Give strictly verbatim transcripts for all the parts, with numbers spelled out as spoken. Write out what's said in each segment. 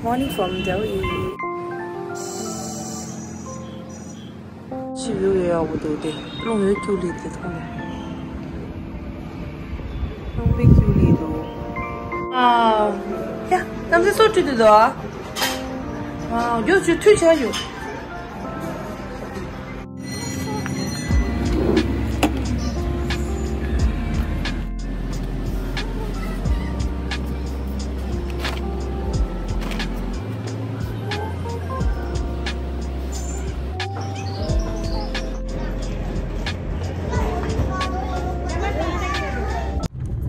Morning from Delhi. ཅི་བོད་ཡག་པོ་འདུག་དེ། རླུང་ཡོད་ཀྱུ་ལི་དེ་ཐོག་ནས། རླུང་བུ་ཀྱུ་ལི་འདུག་ཨ། ཡ། གནམ་ས་སྲོ་བཀྲུས་འདུག་དོ། ཨ། རྒྱུག་རྒྱུག་ཐུག་ཆ་ཡོད།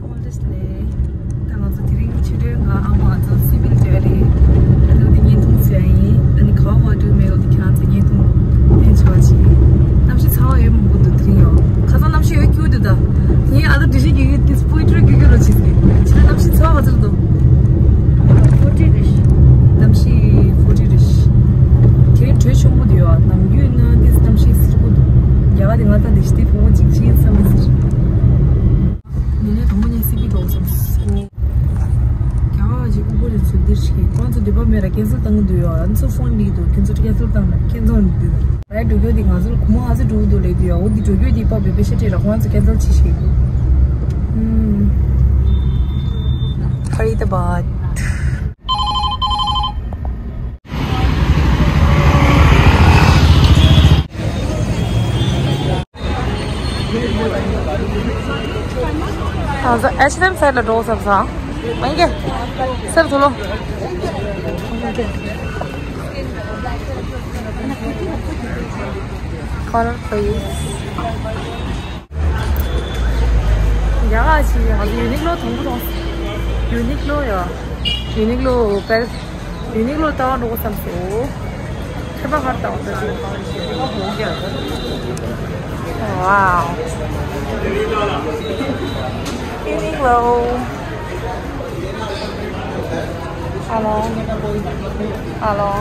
ཨོ་ལེས་ལེ། ད་ང་ཚོ་དེ་རིང་ཕྱི་དྲོའི་ང་ཨ་མ་ང་ཚོ་སི་བིལ་བྲེལ་ལི། ཨ་ནི་འདི་བརྙན་ཐུང་བཟོ་ཡ་ཡིན། ཨ་ནི་ག་བ་འགྲོ་མེད་འོ་དེ་ཁྱེད་རང་ཚོ་བརྙན་ཐུང་ལེན་ཆོག་ཅིག་གནམ་གཤིས་ཚ་བ་ཡོད་མང་པོ་འདུག་དེ་རིང་ཡོ། ཁ་སང་གནམ་གཤིས་ཡོད་སྐྱིད་འདུག་ད། ངས་ཨ་ད་འགྲེལ་བཤད་རྒྱག་གི་དེ་པོ་ཨེ་ཊི་རི་རྒྱག་གི་རོ་བྱེད་ཀྱི། ཕྱི་ལ་གནམ་གཤིས་ཚ་བ་ག་ཚོད་འདུག་ཕོར་ཊི་རེད། གནམ་གཤིས་ཕོར་ཊི་རེད། དེ་རིང་དྲོད་ཆེན་པོ་འདུག་ཡོ། ནམ་རྒྱུན་ན་དེ་གནམ་གཤིས་སེར་པོ་འདུག་རྒྱ་གར་དེ་ང་ད་འགྲེལ་བཤད་དེ་བུ་མོ་གཅིག་ཅིག་བསམ་མི་ཟེར། ཉིན་ནས་དང་པོ་ནས་སི་བིལ་འགྲོ་བསམ་སོང་། རྒྱ་གར་བ་ཅིག་ཨུ་པར་རེ་ཚུར་འདིར་ཞིག་ཁོང་ཚོ་འདོད་པ་མེད་ལ་ཀན་སེལ་བཏང་གི་འདུག་ཡོ། ང་ཚོ་ཕོན་ལི་འདུག་ཁྱེད་ཚོ་ཀན་སེལ་བཏང་ན་ཁྱེད་ཚོ་འདི་རའི་འགྲོ་རྒྱུ་དེ་ང་ཚོ་ལ་གོ་མ་ང་ཚོ་འགྲོ་གི་འདུག་ལས་འདུག་ཡོ། འོ་འདི་འགྲོ་རྒྱུ་དེ་པ་བེ་བེ་ཤ་ཏྲེ་ར་ཁོང་ཚོ་ཀན་སེལ་ཅི་ཞིག་འདུག་ཧུམ། ཕ་རི་ད་བཱད། ཨ་ཟ་ཨེཆ་ཨེན་ཨེམ་སའིཌ་ལ་འགྲོ་བསམ་ས། མ་ཡིན་གྱི། སེར་ཐུ་ལོ། Color please. རྒྱ་གར་ཞིག་ང་ཚོ་ཡུ་ནིག་ལོ་དང་པོ་དང་། ཡུ་ནིག་ལོ་ཡ། ཡུ་ནིག་ལོ་པེ་རིས། ཡུ་ནིག་ལོ་ལྟ་བ་འགྲོ་དགོས་བསམ་སོང་། ཁྱད་པར་ག་རེ་ལྟ་བ་ཟེར་ན། ཝའོ། ཡུ་ནིག་ལོ། ཧ་ལོ། ཧ་ལོ།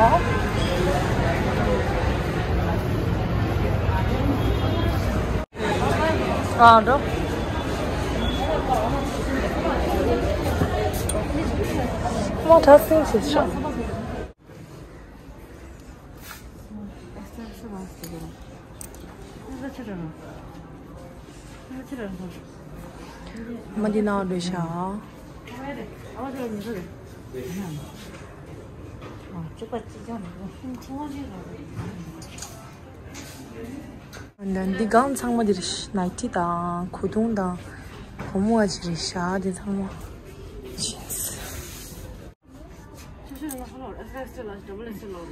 ཨ་འགྲོ། མོ་ཁྲ་སིང་ཞིག་ཤོག་མ་འདི་ནང་འགྲོ་ཤག་འདི་སྒང་ཚང་མ་འདི་རེད། ནའི་ཊི་དང་གོས་ཐུང་དང་གོང་མོ་བ་ཅིག་རེད་ཤག་འདི་ཚང་མ། ཇིན་སི།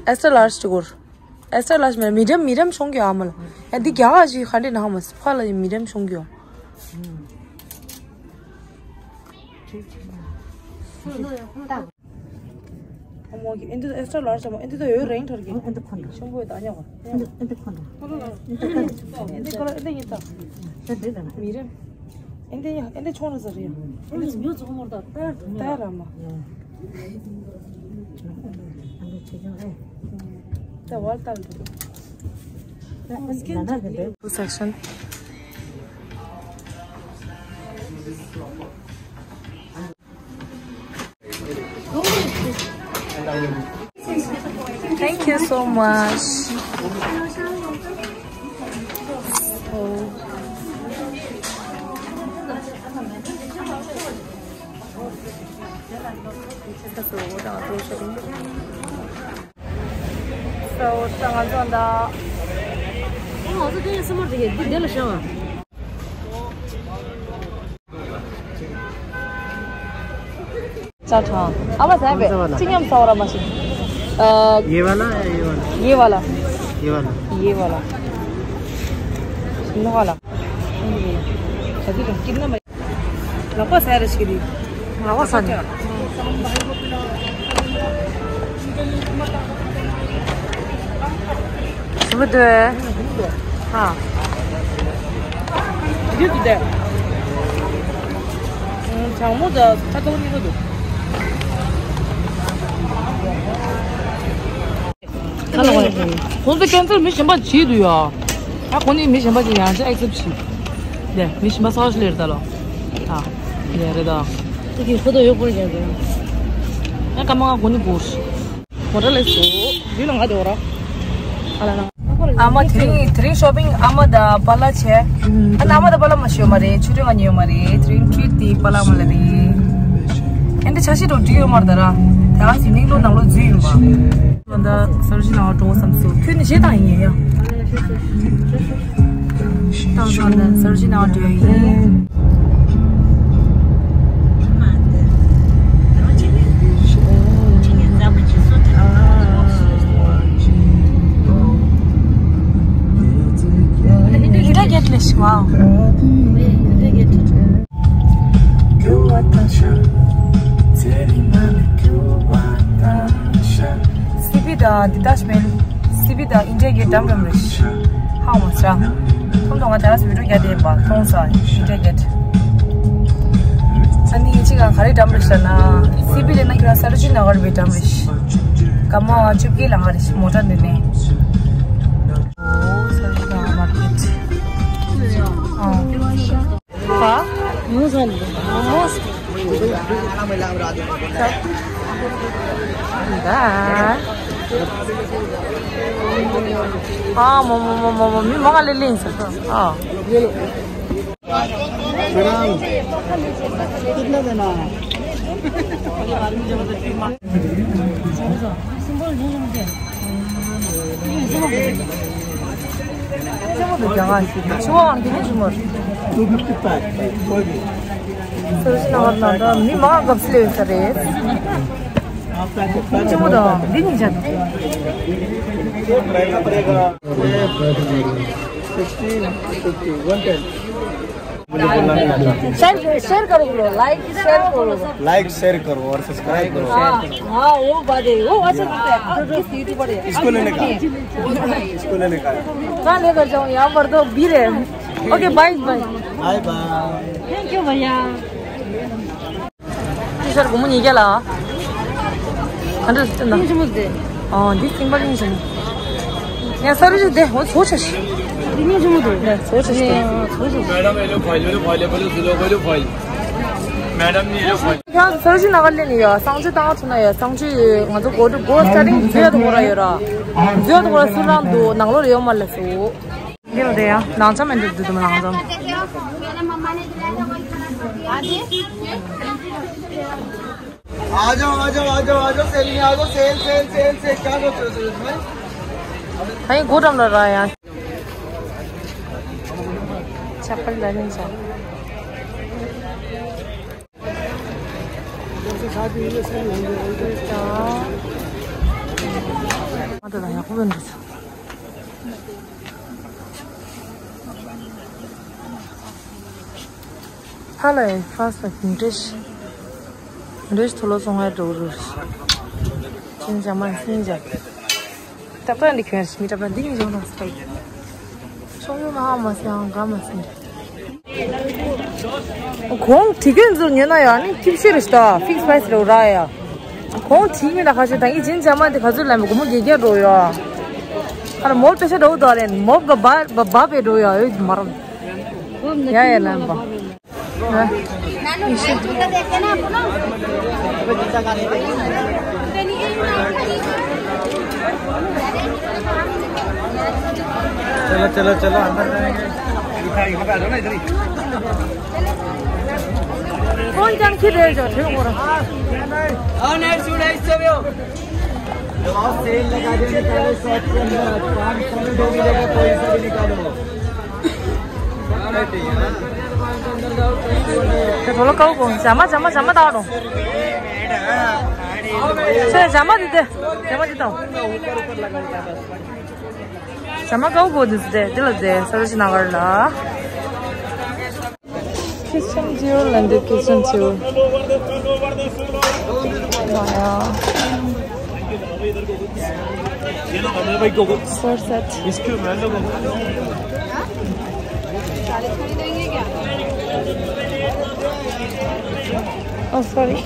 ཨེགས་ཊྲ་ལཱར་ཇི་དགོས། ཨེགས་ཊྲ་ལཱར་ཇི་མེད། མི་ཌི་ཡམ། མི་ཌི་ཡམ་ཤོང་གི་ཨ་མ་ལ། ཡ་འདི་རྒྱ་གར་ཞིག་ག་འདྲ་ན་ཧ་མ་སི་ཕ་ལ་ཡ་མི་ཌི་ཡམ་ཤོང་གི་ཨ། ཨ་མ་གི་ཨེ་འདི་ཨེགས་ཊྲ་ལཱར་ཇི་ཨ་མ། ཨེ་འདི་ད་ཡོད་རེད་ཐོར་གི། ཨེ་འདི་ཁོ་ན། ཤོང་གི་ད་ཉོ་ག་ཨེ་འདི་ཨེ་འདི་ཁོ་ན། ཨེ་འདི་ཁོ་ན་ཨེ་འདི་ཡིན་ད། ད་འདི་ད་ན། མི་རེད། ཨེ་འདི་ཡ་ཨེ་འདི་ཆུང་རུ་ཟ་རེད། ཨེ་འདི་ཉོ་ཚོགས་མོར་ད་ད་ད་ར་མ། ཨེ་འདི་ཆེ་ཆུང་ཨེ། ད་ཝལ་ཏལ་འདུག་ད་ཨེ་འདི་ན་ན་གི་འདི། Section. Thank you so much. So, ད་ང་ཚོ་ད། ང་ཚོ་དེ་ནས་སུ་མོ་དེ་གས་འདི་འདི་ལ་བཞག་ཨ། ཅ་ཁྲ། ཨ་མ་ཟ་བས་ཅི་ཉམས་ས་བ་ར་མ་ཤི། ཨ། ये वाला है, ये वाला? ये वाला। ये वाला। ये वाला। ये वाला। शादी का कितना भाई? ལག་པ་ཟ་རེ་ཞིག་རེད། ལག་པ་ཟ་ནས། ཞིམ་པོ་འདུག་ཨ། ཡོད་འདུག་སྟེ། གྲང་མོ་དང་ཁ་དོག་གཉིས་ཀ་འདུག་ཁ་ལོ་ཁོང་ཚོ་ཀན་སེལ་མི་གཞན་པ་བྱེད་འདུག་ཡ། ཨ་ཁོ་ནི་མི་གཞན་པ་ཅིག་ཡང་ཅིག་ཨེག་སེབ་བྱེད། ལེ་མི་གཞན་པ་སོགས་ལེར་ད་ལོ། ཨ་ཡ་རེད་ད། ཨ་ཁོ་ཐོ་ཡོད་པོར་རྒྱག་དགོས། ཨ་ཀ་མ་ང་ཁོ་ནི་བོར། མོ་ཊ་ལས་སོ། བུ་ལ་ང་དེ་འོ་ར། ཨ་ལ་ན། ཨ་མ་དེ་རིང་དེ་རིང་ཤོ་པིང་ཨ་མ་དང་པཱ་ལགས་བྱས། ཨ་ན་ཨ་མ་དང་པཱ་ལགས་མ་ཤོད་མ་རེད། ཆུ་ཊི་ང་ཉོས་མ་རེད། དེ་རིང་ཊི་རིཊ་དེ་པཱ་ལགས་མ་ལ་རེད། ཨེ་འདི་ཆ་ཤས་འགྲོ་འགྲིག་ཡོད་མ་རེད་ད་ར། ད་ག་སི་ནིང་ལོ་ནང་ལོ་འཛུལ་ཡིན་པ། ང་ད་སར་ཇི་ནང་འགྲོ་བསམ་སོ། ཁྱོད་ནི་གཞས་བཏང་ཡིན་ཡ། བཏང་བཏང་ད་སར་ཇི་ནང་འགྲོ་ཡིན། You don't get this, wow. སི་པི་དང་ཌི་ཊེཆ་མེན་ཊི། སི་པི་དང་ཨིན་ཌི་ཡ་གེ་ཊི་འགྲམ་འགྲམ་རེད། ཧ་མ་ས། ཐུང་ཐུང་ང་དེ་ར་སི་བི་ཌི་ཡོ་རྒྱག་བསྡད་པ་མཐོང་ས་ཨིན་ཌི་ཡ་གེ་ཊི། ཨ་ནི་ཅི་གང་ག་རེ་འགྲམ་རེད་ཤག་ན། སི་པི་ལས་ན་ཁྱོད་རང་སར་ཇི་ནགར་བའི་འགྲམ་རེད། སྐར་མ་བཅོ་བརྒྱད་ལ་ང་རེད་མོ་ཊ་འདི་ནས། ཨོ་སར་ཇི་ནགར་མར་ཀེཊ། ཨ། ཧ། མོ་མོ་ཟ་ནི། མོ་མོ་ཟ། ད། ཨ་མོ་མོ་མོ་མོ་མོ་མི་མང་ལེ་ལེ་ཡིན་ཟེར། ཨ། मैडम, कितना देना है? Two fifty five, कोई भी। སོ་སོ་ནང་ལ་ད་མི་མང་གབ་སུ་ལེ་ས་རེད། ཅི་མོ་དང་འདི་གཉིས་ཆ། Sixteen fifty, one ten. मुझे बोलना नहीं आता। शेयर, शेयर करो ब्रो, लाइक शेयर करो। लाइक शेयर करो और सब्सक्राइब करो। हाँ, हाँ, वो बात है, वो अच्छा लगता है। आप किस यूट्यूबर है? इसको लेने का। इसको लेने का। कहाँ लेकर जाऊँ? यहाँ पर तो भीड़ है। Okay, bye bye. Bye bye. Thank you भैया। ཊི་ཤར་སྒོར་མོ་ཉིས་བརྒྱ་ལ། ཨ་འདྲ་སྟོན་ད། ཨ་འདི་སིང་པ་ལིང་ཞིག་ཡང་ས་རུ་ཞིག་དེ་འོ་ཚོ་ཆ་ཞིག་འདི་ཉིན་ཆུང་མོ་འདུག་ཚོ་ཆ་ཞིག་ཚོ་ཆ་ཞིག Madam, hello, file, hello, file, hello, hello, file. Madam, hello, file. ཡང་ས་རུ་ཞིག་ནང་ལ་ནི་ཡ་སང་ཆུ་བཏང་ཐུབ་ན་ཡ་སང་ཆུ་ང་ཚོ་གོ་སྒྲུབ་གོ་སི་ཊར་ཊིང་འཛུལ་ཡ་དུ་གོ་ར་ཡོད་ར། འཛུལ་ཡ་དུ་གོ་ར་སུ་རང་འདུག་ནང་ལོགས་ཡོད་མ་ལ་སུ། འདི་ལ་དེ་ཡང་ནང་ཆ་མེད་འདུག་འདུག་ནང་ཆ། आ जाओ, आ जाओ, आ जाओ, आ जाओ, सेल में आ जाओ, सेल, सेल, सेल, सेल, क्या सोच रहे हो इसमें? भाई, गोदाम लग रहा है यहाँ। चप्पल लेने जा। ཧ་ལས་ཧྥ་སི་ཊེག་འདྲེས་འདྲེས་ཐོ་ལོ་སོང་ངའི་འགྲོ་རུ། ཅིན་ཅང་མ་སིན་ཅང་། ཏག་ཏག་འདི་ཁྱོད་མི་ཏག་ཏག་འདི་ཡིན་བྱུང་ན་སི་ཏག་ཤོང་ཡོང་ན་ཧ་མ་སི་ཡང་ག་མ་སི། གོང་དྲི་གོན་ཚོ་ཉོས་ན་ཡང་ནི་ཐིབ་ཤེས་རེ་ཞིག་ད་ཕིག་སི་པ་རེ་ཞིག་རེད་ར་ཡ། གོང་དྲི་མི་ད་ཁ་ཤས་ད་ངས་ཅིན་ཅང་མ་དེ་ག་ཚོད་ལ་མི་སྒོར་མོ་བརྒྱད་བརྒྱ་འགྲོ་ཡ། ཨ་ར་མོལ་པེ་ཤ་འགྲོ་དོ་རེད། མོལ་ག་བ་བ་བ་པེ་འགྲོ་ཡ་ཡོད་མ་རུང་། ཡ་ཡ་ལན་པ། चलो, चलो, चलो, अंदर जाएंगे। फोन जान के दे जो, ठीक हो रहा। आओ, नाइट सूट है, इस सब हो। सेल लगा देंगे पहले शॉप के अंदर, पाँच सौ में दो मिलेगा, कोई सा भी निकालो। ཁྱོད་ལོ་ཀའུ་གོ་ཇ་མ་ཇ་མ་ཇ་མ་ཏང་རོ། ཁྱོད་ཇ་མ་དེ་དེ་ཇ་མ་དེ་ཏང་། ཇ་མ་ཀའུ་གོ་དེ་དེ་དེ་ལ་དེ་ས་རུ་ཅི་ན་གར་ལ། Kitchen tour, landed kitchen tour. Wow. Four set. Oh, sorry.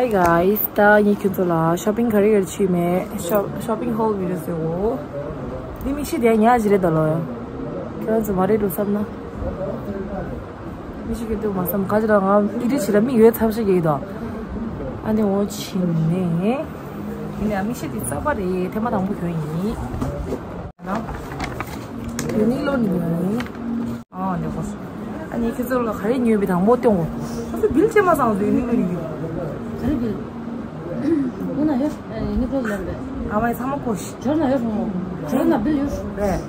Guys, ད་ངས་ཁྱོད་ཚོ་ལ་shopping ག་རེ་ག་རེ་བྱས་མེད། Shop- shopping haul video ཟེར་འོ། འདི་མིག་ཤེལ་དེ་ཉག་ཅིག་རེད་ད་ལོ། ཁྱོད་ཚོ་མ་རེད་འགྲོ་བསམ་ན། མིག་ཤེལ་གྱོན་འདུག་མ་བསམ། ག་ཅི་ལ་ང་ཨི་རི་བྱེད་ལ་མིག་ཡོད་ཚབ་ཤེས་ཀྱི་འདུག་ཨ་ནི་འོ་ཕྱིན་ནས། ཡིན་ནའང་མིག་ཤེལ་དེ་གསར་པ་རེད། ཐེངས་མ་དང་པོ་གྱོན་ཡིན། ཡུ་ནིག་ལོ་ནས་ཉོས་ཡིན། ཨ་ནི་གོ། ཨ་ནི་ཁྱེད་ཚོ་ལ་ག་རེ་ཉོས་པའི་དང་པོ་སྟོན་གོ། ཁོ་ཚོ་བིལ་ཅེ་མ་སང་ཟེར་ཡུ་ནིག་ལོ་ནས་ཉོས། ག་རེ་བིལ། ཁོ་ན་ཡོད། ཨ་ནི་ཡུ་ནིག་ལོ་ལ་རེད། ཨ་མའི་ཚང་མ་གོ་ཤི། ཇོར་ན་ཡོད་སོང་ངོ་། ཇོར་ན་བིལ་ཡོད། རེད།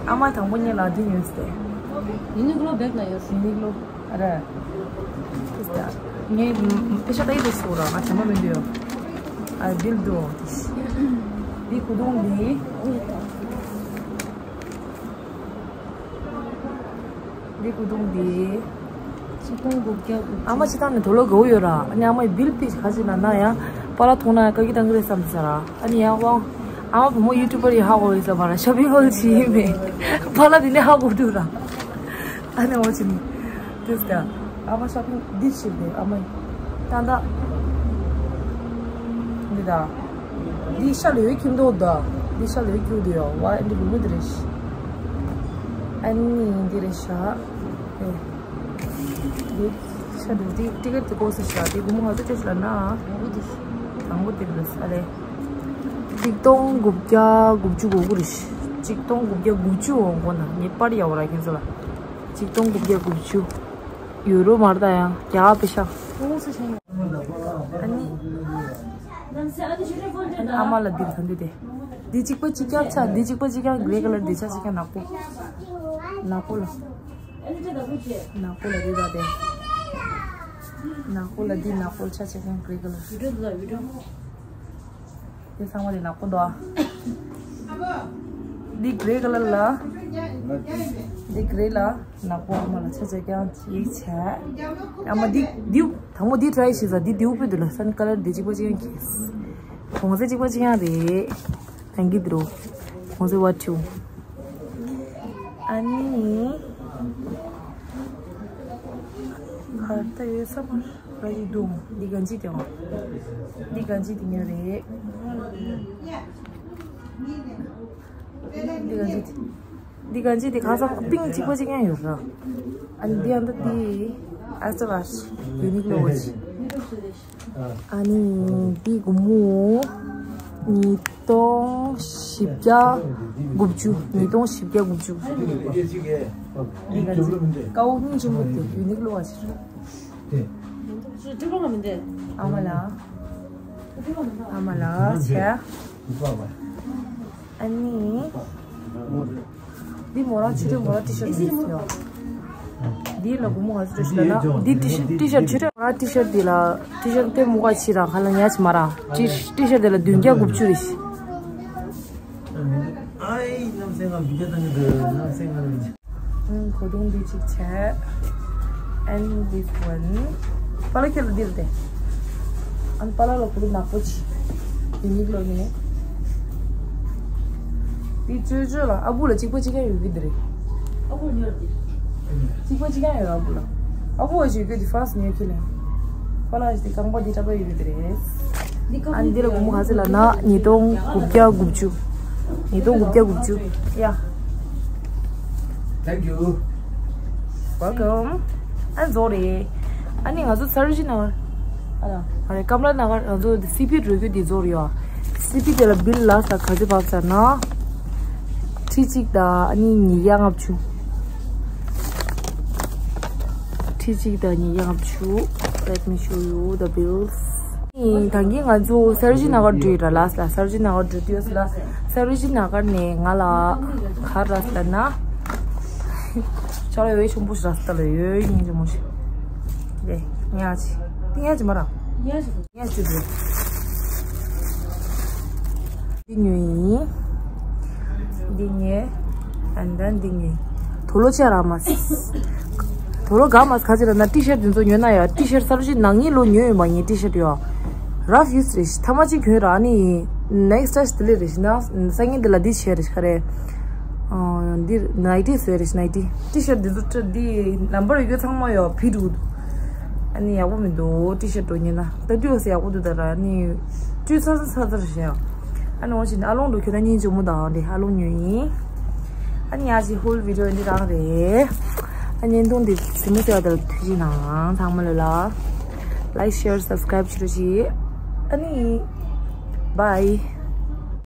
ཨ་མ་དང་པོ་ཉིད་ལ་འདི་ཉོས་ཏེ། ཡུ་ནིག་ལོ་བེག་ན་ཡོད། ཡུ་ནིག་ལོ། རེད། ངས་པེ་ཤ་ཏ་ཡི་དུ་ཤོར་ར་ང་ཚང་མ་མི་འདུག་ཡོ། ཨ་བིལ་འདུག་འདི་གུ་དུང་འདི། འདི་གུ་དུང་འདི། ཆིག་སྟོང་དགུ་བརྒྱ་དགུ་བཅུ། ཨ་མ་ཕྱི་ཐང་ནས་དུག་ལོག་དགའ་བོ་ཡོད་ར། ཨ་ནི་ཨ་མ་ཡི་བིལ་དེ་ག་ཅི་ན་ན་ཡང་པཱ་ལགས་མཐོང་ན་ཡང་དགའ་གི་དང་གི་རེད་བསམ་ས་ར། ཨ་ནི་ཡང་དབང་ཨ་མ་བུ་མོ་ཡུ་ཊུབ་པར་ཡི་ཧ་གོ་ཡོད་ས་མ་ར། ཤོ་པིང་ཧོལ་ཆི་ཡིན་མེད་པཱ་ལགས་དེ་ནས་ཧ་གོ་འདུག་ར། ཨ་ནི་འོ་ཆི་ནི། དེས་ཀ་ཨ་མ་ཤོ་པིང་འདི་ཕྱིར་དེ་ཨ་མ་ཡི་ཏན་ཏན་འདི་ད། འདི་ཤ་ལོས་ཁྱིམ་དོ་ད། འདི་ཤ་ལོས་ཁྱིམ་དོ་ཡོ་བ། འདི་ལུ་མི་འདི་རེད་ཤི། ཨ་ནི་འདི་རེད་ཤ། ཨེ། འདི་ཤ་འདི་འདི་ཊི་ཀེ་ཊི་དེ་གོ་སི་ཤ། འདི་གུ་མོ་ང་ཚོ་ཅོས་ལ་ན། དང་པོ་འདི་ཤ། དང་པོ་འདི་རེད་ས་རེད། ཆིག་སྟོང་དགུ་བརྒྱ་དགུ་བཅུ་གོ་དགུ་རེད་ཤི། ཆིག་སྟོང་དགུ་བརྒྱ་དགུ་བཅུ་འོང་གོ་ན་ངས་པར་ཡག་པོ་ར་ཁྱེད་ཚོ་ལ། ཆིག་སྟོང་དགུ་བརྒྱ་དགུ་བཅུ། ཡུ་རོ་མར་ད་ཡང་རྒྱ་པེ་ཤ། ཨ་ནི། ཨ་མ་ལ་འདིར་ག་འདི་དེ། འདི་གཅིག་པ་གཅིག་རྐྱང་ཆ། འདི་གཅིག་པ་གཅིག་རྐྱང་གྷེ་རེ་ཀ་ལར། འདི་ཆ་གཅིག་རྐྱང་ནག་པོ། ནག་པོ་ལ། ནག་པོ་ལ་འདི་ད་དེ། ནག་པོ་ལ་འདི་ནག་པོ་ཆ་གཅིག་རྐྱང་གྷེ་རེ་ཀ་ལར། དེ་ཚང་མ་དེ་ནག་པོ་འདུག་ཨ། འདི་གྷེ་རེ་ཀ་ལར་ལ། འདི་གྷེ་རེ་ལ་ནག་པོ། ཨ་མ་ལ་ཆ་ཆ་རྐྱང་གཅིག་བྱས། ཨ་མ་འདི་འདི་དང་པོ་འདི་ཊི་རའི་ཞིག་ཟ། འདི་འདི་པོ་འདི་ལ་སན་ཀ་ལར་འདི་གཅིག་པ་གཅིག་རྐྱང་གིས། གོང་ཚད་གཅིག་པ་གཅིག་རྐྱང་རེད། ཐེང་ཀིའུ་དྲོ། གོང་ཚད་ཝ་ཊུ། ཨ་ནི། གར་ད་ཡོད་ས་མ། ག་ཡི་དུང་འདི་གང་ཅི་དེ་འོང་། འདི་གང་ཅི་དེ་ཉོ་རེད། འདི་གང་ཅི་དེ། འདི་གང་ཅི་དེ་ཁ་སང་པིང་གཅིག་པ་གཅིག་ཡང་ཡོད་ར། ཨ་ནི་འདི་ཨ་འདི་འདི་ཨ་སི་ཊ་ཝ་ཤི་ཡུ་ནིག་ལོ་ཝ་ཤི། ཨ་ནི་འདི་སྒོར་མོ་ཉིས་སྟོང་བཞི་བརྒྱ་དགུ་བཅུ། ཉིས་སྟོང་བཞི་བརྒྱ་དགུ་བཅུ། འདི་གང་ཅི་ཀའོ་སྙིང་རྗེ་མོ་དེ་ཡུ་ནིག་ལོ་ཝ་ཤི་ར། ཨ་མ་ལགས། ཨ་མ་ལགས་བྱས། ཨ་ནི། འདི་མོ་རང་ཕྱི་དྲོད་མོ་རང་ཊི་ཤར་ཊི་ཡོད། འདི་ལ་སྒོར་མོ་ག་ཚོད་ཞིག་ལ་ན། འདི་ཊི་ཤར་ཊི་ཤར་ཊི་ཤར་ཊི་ཤར་མོ་རང་ཊི་ཤར་ཊི་འདི་ལ་ཊི་ཤར་ཊི་དེ་མོ་ག་ཕྱི་རང་ཁ་ལ་ཉག་ཅིག་མ་ར། ཊི་ཊི་ཤར་ཊི་དེ་ལ་བདུན་བརྒྱ་དགུ་བཅུ་རེད་ཤི། ཨའི་གནམ་སེང་ང་བི་ཇ་བཏང་གི་འདུག་གནམ་སེང་ང་རེད། ཨང་གོ་དུང་འདི་གཅིག་བྱས། And this one. པཱ་ལགས་ཁྱེད་ལ་འདི་རེད་དེ། ཨ་ནི་པཱ་ལགས་ལ་གོ་དུང་ནག་པོ་ཅིག་འདི་ཉིད་ལོ་ནས། འདི་ཅོ་ཅོ་ལ་ཨ་བུ་ལ་གཅིག་པ་གཅིག་ཡང་ཡོད་ཀྱི་འདི་རེད། ཨ་བུ་ཉོ་རེད་དེ། གཅིག་པ་གཅིག་ཡང་ཡོད་ཨ་བུ་ལ། ཨ་བུ་བ་ཞིག་ཡོད་ཀྱི་འདི་ཕར་སི་ཊི་ཉོ་ཁྱེད་ལ། པཱ་ལགས་ཞིག་འདི་རྐང་པ་འདི་འདྲ་པ་ཡོད་ཀྱི་འདི་རེད། ཨ་ནི་འདི་ལ་སྒོར་མོ་ག་ཚོད་ལབ་ན་ཉིས་སྟོང་དགུ་བརྒྱ་དགུ་བཅུ། ཉིས་སྟོང་དགུ་བརྒྱ་དགུ་བཅུ། ཡ། Thank you. Welcome. ཨ་ནི་རྫོགས་རེད། ཨ་ནི་ང་ཚོ་སར་ཇི་ནགར། ཨ་ལ། ཨ་རེ་ཀམ་ལ་ནགར་ང་ཚོ་སི་པི་འགྲོ་རྒྱུ་འདི་རྫོགས་རེད་ཡ། སི་པི་དེ་ལ་བིལ་ལ་ས་ག་ཚོད་བབས་ས་ན། ཁྲི་གཅིག་དང་ཨ་ནི་ཉིས་བརྒྱ་ལྔ་བཅུ། ཁྲི་གཅིག་དང་ཉིས་བརྒྱ་ལྔ་བཅུ། Let me show you the bills. ཨིན། ད་གིན་ང་ཚོ་སར་ཇི་ནགར་འགྲོ་ཡི་ར་ལགས་ལ། སར་ཇི་ནགར་འགྲོ་དུས་ལ་སར་ཇི་ནགར་ནས་ང་ལ་ག་ར་ལ་ན། ཆ་ལ་ཡོད་ཆུང་པོ་ཞིག་ར་ལ་ཡོད་ཡིན་ཆུང་མོ་ཞིག་དེ་ཉག་ཅིག་དེ་ཉག་ཅིག་མ་ར། ཉག་ཅིག་རེད། འདི་ཉོས་ཡིན། འདི་ཉོས། And then འདི་ཉོས། དུག་ལོག་ཆེ་ར་མ་སི། དུག་ལོག་ག་མ་སི་ག་ཅི་ར་ན་ཊི་ཤར་ཊི་འདི་ཚོ་ཉོས་ན་ཡ། ཊི་ཤར་ཊི་སར་ཇི་ནག་ཉིན་ལོ་ཉོས་ཡོད་མ་ཡིན། ཊི་ཤར་ཊི་ཡོ། རབ་ཡུས་རེད་ཤི། ཐ་མ་གཅིག་གྱོན་ར་ནི་ནེག་སི་ཊ་ཊི་དེ་ལས་རེད་ཤི་ན། སང་ཉིན་འདི་ལ་འདི་བྱས་རེད་ཤི་ག་རེ། འདི་ནའི་ཊི་བཟོས་རེད་ཤི་ནའི་ཊི། ཊི་ཤར་ཊི་འདི་ཚོ་འདི་ལམ་བར་ཡོད་ཚང་མ་ཡོ་ཕི་ཊི་འདུག་ཨ་ནི་ཡག་པོ་མི་འདུག་ཊི་ཤར་འགྲོ་ཉན་ན། ད་དུས་ཡོད་ས་ཡག་པོ་འདུག་ད་ར་ཨ་ནི་དུས་ཚ་ཚ་ཚ་ཚ་རེད་ཤག་ཨ་ནི་འོ་ཅི་ནི་ཨ་ལོང་འགྲོ་ཁྱོད་ད་ཉིན་ཇོ་མོ་དང་འདི་ཨ་ལོང་ཉོས་ཡིན། ཨ་ནི་ཡ་ཅི་ཧུལ་བི་ཌི་ཡོ་འདི་རང་རེད། ཨ་བརྙན་ཐུང་འདི་གཟིགས་མོ་བྱས་པ་དང་ཐུགས་རྗེ་གནང་ཚང་མ་ལ་ལ། Like, share, subscribe བྱེད་རོགས་གྱིས། ཨ་ནི་bye.